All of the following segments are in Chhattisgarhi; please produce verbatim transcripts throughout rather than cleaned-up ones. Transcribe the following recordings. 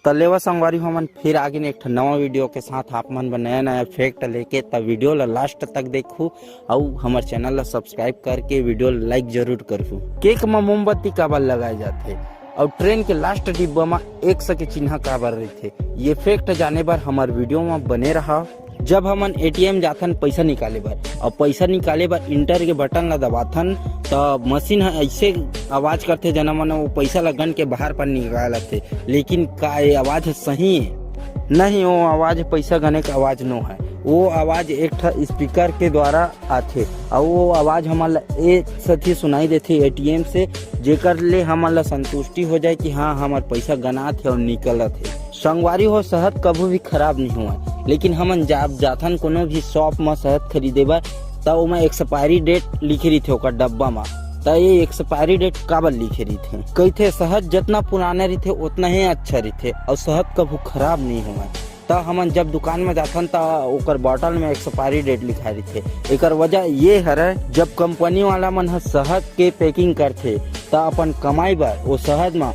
त लेवा संगवारी हो, हमन फिर आगे एक ठन नवा वीडियो के साथ आप मन बर नया नया फैक्ट लेके। त वीडियो ला लास्ट तक देखहू अउ हमर चैनल ला सब्सक्राइब करके वीडियो ला लाइक जरूर करहू। केक म मोमबत्ती काबर लगाए जाथे अउ ट्रेन के लास्ट डिब्बा म एक्स के चिन्हा काबर रहिथे, ये फैक्ट जाने बर हमर वीडियो म बने रहा। जब हमन एटीएम जाथन पैसा निकाले बर, अउ पैसा निकाले बर इंटर के बटन ला दबाथन, त मशीन ह ऐसे आवाज करथे, जना मन वो पैसा ला गन के बाहर पर निकालथे। लेकिन का ये आवाज ह सही है? नहीं, वो आवाज पैसा गने के आवाज नो है। वो आवाज एक ठा स्पीकर के द्वारा आथे, अउ वो आवाज हमन ला एक सथी सुनाई देथे एटीएम से, जेकर ले हमन ला संतुष्टि हो जाए कि हाँ, हमर पैसा गनात हे अउ निकलत हे। संगवारी हो, शहद कभू भी खराब नहीं होवय, लेकिन हमन जब जाथन कोनो भी शॉप म शहद खरीदे बर, त ओमा एक्सपायरी डेट लिखे रहिथे ओकर डब्बा म। त ये एक्सपायरी डेट काबर लिखे रहिथे? कहिथे शहद जतना पुराना रहिथे, ओतना ही अच्छा रहिथे, अउ शहद कभू खराब नहीं होवय। त हमन जब दुकान म जाथन, त ओकर बॉटल म एक्सपायरी डेट लिखाए रहिथे। एकर वजह ये हरय, जब कंपनी वाला मन ह शहद के पैकिंग करथे, त अपन कमाई बर वो शहद म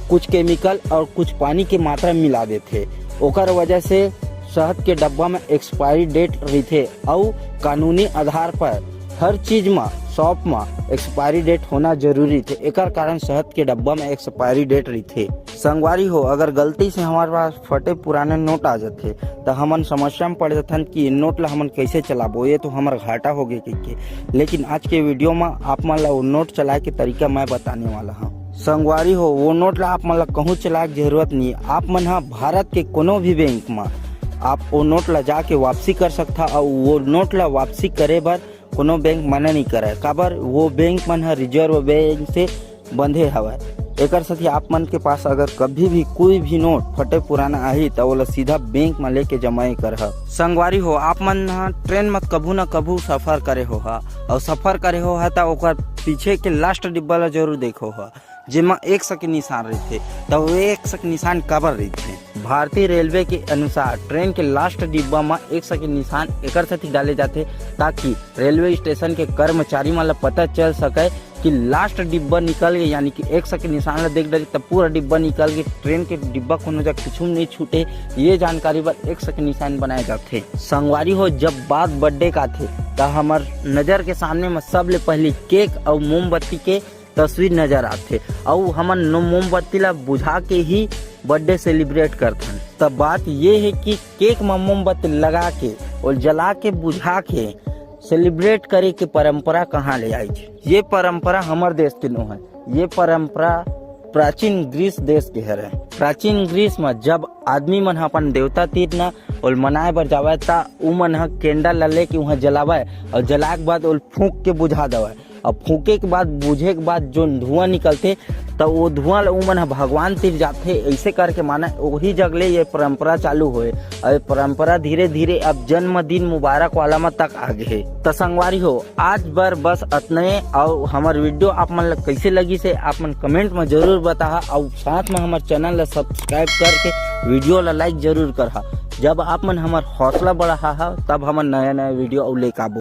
कुछ केमिकल अउ कुछ पानी के मात्रा मिला देथे। ओकर वजह से शहद के डब्बा म एक्सपायरी डेट रहिथे, अउ कानूनी आधार पर हर चीज म, शॉप म एक्सपायरी डेट होना जरूरी रहिथे। एकर कारण शहद के डब्बा म एक्सपायरी डेट रहिथे। संगवारी हो, अगर गलती से हमर पास फटे पुराने नोट आ जाथे, त हमन समस्या म पड़ जाथन कि ये नोट ला हमन कैसे चलाबो, ये तो हमर घाटा हो गे कहिके। लेकिन आज के वीडियो म आप मन ला वो नोट चलाए के तरीका मैं बताने वाला हूँ। संगवारी हो, वो नोट ला आप मन ला कहूँ चलाए के जरूरत नहीं। आप मन ह भारत के कोनो भी बैंक म आप वो नोट ला जाके वापसी कर सकथा, अउ वो नोट ला वापसी करे बर कोनो बैंक मना नहीं करय। काबर, वो बैंक मन ह रिजर्व बैंक से बंधे हवय। एकर साथ ही आप मन के पास अगर कभी भी कोई भी नोट फटे पुराना आही, त ओला सीधा बैंक म लेके जमा ही करहा। संगवारी हो, आप मन ह ट्रेन म कभू न कभू सफर करे होहा, अउ सफर करे होहा, त ओकर पीछे के लास्ट डिब्बा ला जरूर देखो हा, जेमा एक्स के निशान रहिथे। त वो एक्स के निशान काबर रहिथे? भारतीय रेलवे के अनुसार ट्रेन के लास्ट डिब्बा म एक्स के निशान एकर सेती डाले जाथे, ताकि रेलवे स्टेशन के कर्मचारी मन ला पता चल सके कि लास्ट डिब्बा निकल गे, यानी कि एक्स के निशान ला देख डरे त पूरा डिब्बा निकल गे, ट्रेन के डिब्बा कोनो जगह कुछु नहीं छूटे। ये जानकारी बर एक्स के निशान बनाए जाथे। संगवारी हो, जब बात बर्थडे का आथे, त हमर नजर के सामने म सबले पहली केक अउ मोमबत्ती के तस्वीर नजर आथे, अउ हमन नो-, मोमबत्ती ला बुझा के ही बर्थडे सेलिब्रेट करथन। त बात ये हे कि केक म मोमबत्ती लगा के अउ जला के बुझा के सेलिब्रेट करे के परंपरा कहाँ ले आइस? ये परंपरा हमर देश के नो है। ये परंपरा प्राचीन ग्रीस देश के हरे। प्राचीन ग्रीस म जब आदमी मन ह अपन देवता तीर न ओल मनाए बर जावय, त उमन ह कैंडल ला लेके उहाँ जलावय अउ जलाए के बाद ओल फूंक के बुझा देवय। अब फूंके के बाद, बुझे के बाद जोन धुआं निकलथे, त वो धुआं ला उमन ह भगवान तीर जाथे। ऐसे करके माने वही जग ले ये परंपरा चालू होए। अउ ये परंपरा धीरे धीरे अब जन्मदिन मुबारक वाला म तक आ गे हे। त संगवारी हो, आज बर बस अतने। अउ हमर वीडियो आप मन ला कैसे लगिस हे, आप मन कमेंट म जरूर बताहा, अउ साथ म हमर चैनल ला सब्सक्राइब करके वीडियो ला लाइक जरूर करहा। जब आप मन हमर हौसला बढ़ाहा, तब हमन नया नया वीडियो अउ लेके आबो।